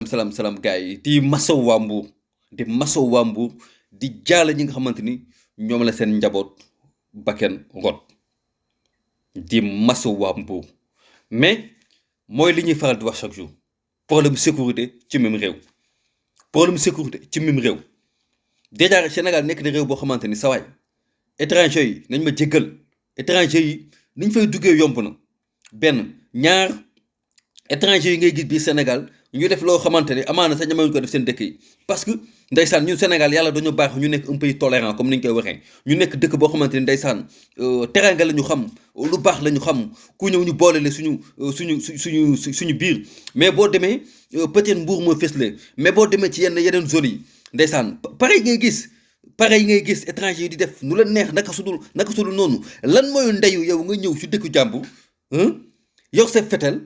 salaam gars yi di masawu waa Mbour di masawu waa Mbour di jaale ñi nga xamante ni ñoom la seen njaboot bakken rot di masawu waa Mbour mais mooy li ñuy faral di wax chaque jour problème sécurité ci même réew problème sécurité ci même réew déjà Sénégal nekk na réew boo xamante ni sawaay étranger yi nañ ma jéggal étranger yi niñ fay duggee yomb na benn ñaar étranger yi ngay gis biir Sénégal ñu def loo xamante ne amaana sax ñamewuñ ko def seen dëkk yi parce que ndeysaan ñun Sénégal yàlla dañoo baax ñu nekk un pays tolérant comme ni ñu koy waxee ñu nekk dëkk boo xamante ni ndeysaan teranga la ñu xam lu baax la ñu xam ku ñëw ñu boole le suñu biir mais boo demee peut-être Mbour moo fësle mais boo demee ci yeneen zones yi ndeysaan pareil ngay gis étranger yi di def nu la neex naka sudul noonu lan mooy ndeyu yow nga ñëw ci dëkku jàmbur yor sa fetel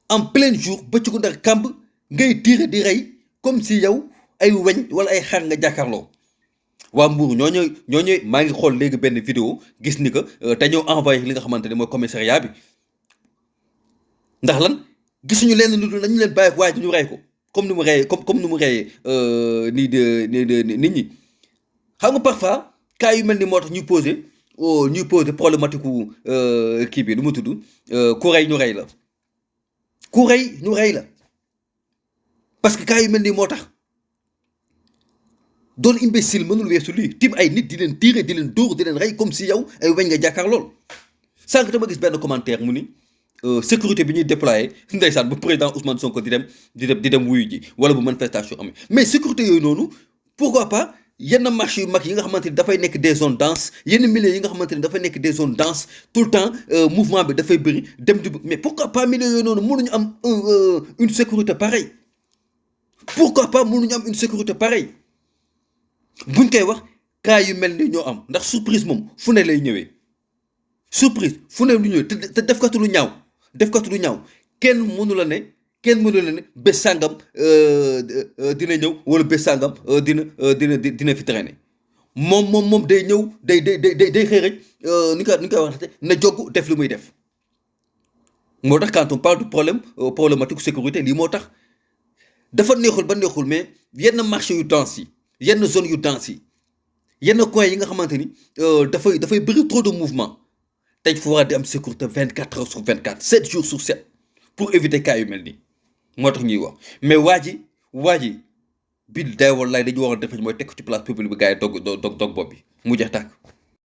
en plein jour bëccëgu ndax kàmb ngay tiire di rey comme si yow ay weñ wala ay xar nga jàkkaarloo waa Mbour ñooñu maa ngi xool léegi benn vidéo gis ni que te ñoo envoyé li nga xamante ne mooy commissariat bi ndax lan gisuñu leen lu dul nañu leen bàyyi waaye ñu rey ko comme ni mu reyee comme ni mu reyee nit ñi xam nga parfois cas yu mel ni moo tax ñuy posé problématique kii bi lu mu tudd ku rey ñu rey la ku rey ñu rey la parce que cas yu mel nii moo tax doon imbécile mënul weesu lii tim ay nit di leen tiire di leen dóor di leen rey comme si yow ay weñ nga jàkkaar lool sànq dama gis benn commentaire mu ni sécurité bi ñuy déployé ndeysaan bu président Ousmane Sonko di dem wuyu ji wala bu manifestation amee mais sécurité yooyu noonu pourquoi pas yenn marché yu mag yi nga xamante ni dafay nekk des zones denses yenn milieux yi nga xamante ni dafay nekk des zones denses tout le temps mouvement bi dafay bëri dem di mais pourquoi pas milieux yooyu noonu mënuñu am une sécurité pareille pourquoi pas mënuñu am une sécurité pareille buñ koy wax cas yu mel ni ñoo am ndax surprise moom fu ne lay ñëwee surprise fu ne lu ñëwee te defkatu lu ñaaw kenn mënu la ne bés sàngam dina ñëw wala bés sàngam dina fi traîner moom day ñëw day xëy rek ni koy waxate na jogg def li muy def moo tax quand on parle de problématique sécurité lii moo tax dafa neexul mais yenn marché yu dense yi yenn zone yu dense yi yenn coin yi nga xamante ni dafay bëri trop de mouvement dañ fa war a di am sécurité 24 heures sur 24 7 jours sur 7 pour éviter cas yu mel nii moo tax ñuy wax mais waa ji bi day wallaay dañu war a def mooy teg ko ci place publique bi gars yi dog bopp bi mu jeex tàkk